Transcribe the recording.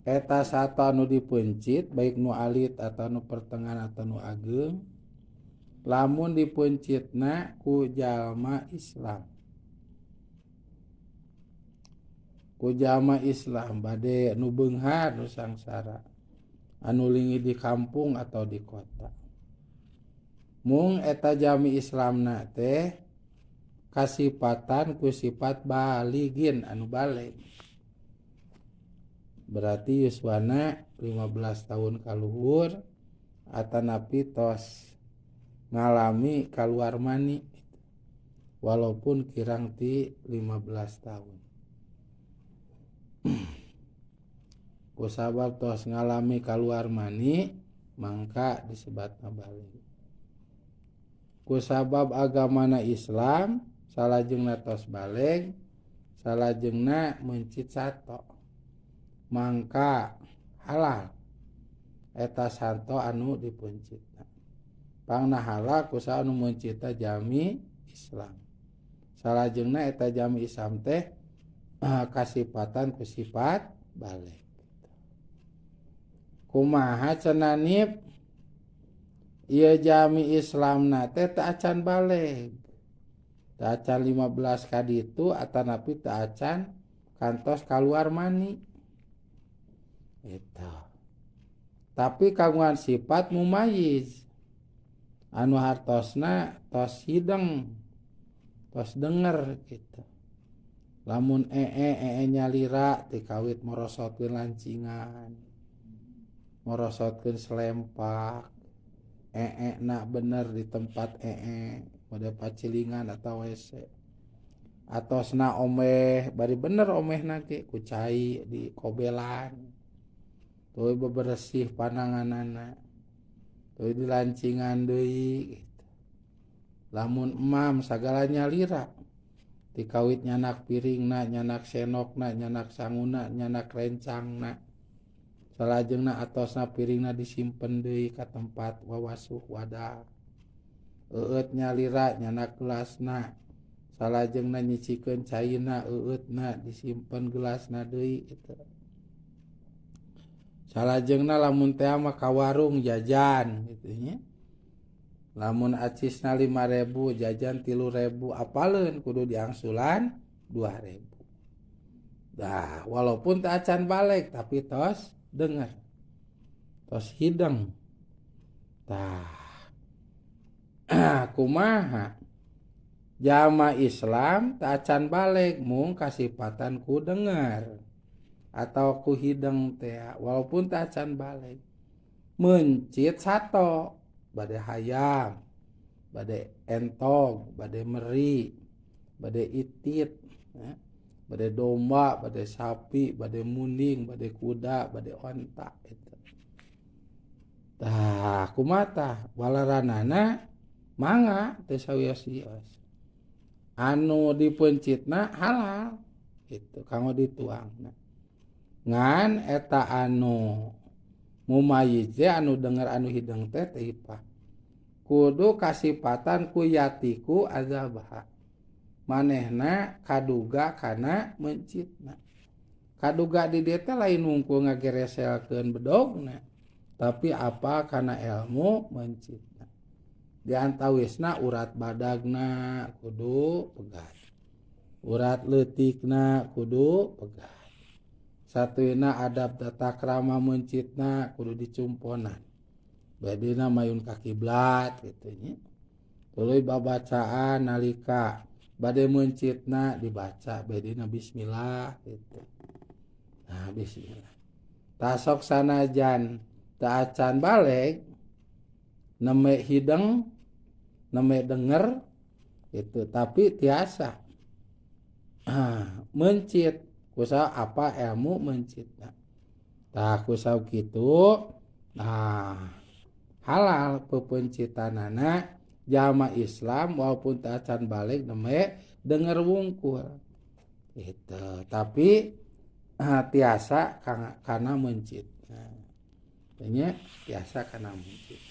Eta sato anu dipeuncit baik nu alit atau nu pertengahan atau nu ageng, lamun dipeuncitna ku jalma Islam, ku jalma Islam bade nu beunghar nu sangsara anu linggih di kampung atau di kota, mung eta jalmi Islamna teh kasipatan ku sifat baligin anu balig, berarti yuswana 15 tahun kaluhur atanapi tos ngalami kaluar mani walaupun kirang ti 15 tahun. Kusabab tos ngalami kaluar mani mangka disebatna balig. Kusabab agamana Islam salajengna tos balig, salajengna meuncit sato, mangka halal eta sato anu dipeuncitna. Pangna halal kusaha anu meuncitna jalmi Islam, salajengna eta jalmi Islam teh kasipatan ku sifat balig. Kumaha cenah nip ieu jalmi Islamna teh teu acan balig, teu acan 15 ka ditu atanapi teu acan kantos kaluar mani eta, tapi kagungan sifat mumayyiz anu hartosna tos hideng tos denger gitu. Lamun ee nyalira ti kawit morosotkeun lancingan, morosotkeun selempak, ee na bener di tempat ee mode pacilingan atau WC, atosna omeh bari bener omehna ge ku cai di kobelan, tuluy beberesih pananganana, tuluy dilancingan deui gitu. Lamun emam sagala nyalira ti kawit nyanak piringna, nyanak senokna, nyanak sanguna, nyanak rencangna, salajengna atosna piringna disimpen deui ka tempat wawasuh wadah. Eueut nyalira nyanak gelasna, salajengna nyicikeun caina eueutna disimpen gelasna deui gitu. Salajengna lamun teh mah ka warung jajan gitu nya, lamun acisna 5.000 jajan 3.000 apaleun kudu diangsulan 2.000. Dah walaupun teu acan balik tapi tos denger, tos hideng. Tah kumaha jalma Islam teu acan balik mung kasipatan ku denger atau ku hideng teh walaupun teu acan balik, meuncit sato bade hayam, bade entog, bade meri, bade itit, ya, bade domba, bade sapi, bade munding, bade kuda, bade onta itu. Tah kumaha tah walaranana mangga teu sawios-wios. Anu dipeuncitna halal gitu kanggo dituangna. Ngan eta anu mumayyiz teh anu denger anu hideng teh teu ipah. Kudu kasipatan ku yatiku azabha. Manehna kaduga kana meuncitna. Kaduga di dieu teh lain wungkul ngagereselkeun bedogna, tapi apa kana ilmu meuncitna. Di antawisna urat badagna kudu pegat, urat leutikna kudu pegat, satuina adab tata krama meuncitna kudu dicumponan, badina mayun ka kiblat kitu nya. Tuluy babacaan nalika bade meuncitna dibaca badina bismillah gitu. Nah bismillah. Tasok sanajan teu acan baleg neme hideng neme denger itu, tapi tiasa meuncit kusaha apa ilmu meuncitna. Tah kusaha kitu, nah halal pepeuncitanana jalma Islam walaupun teu acan baleg neme denger wungkul gitu, tapi tiasa kana meuncitna nya, tiasa kana meuncit.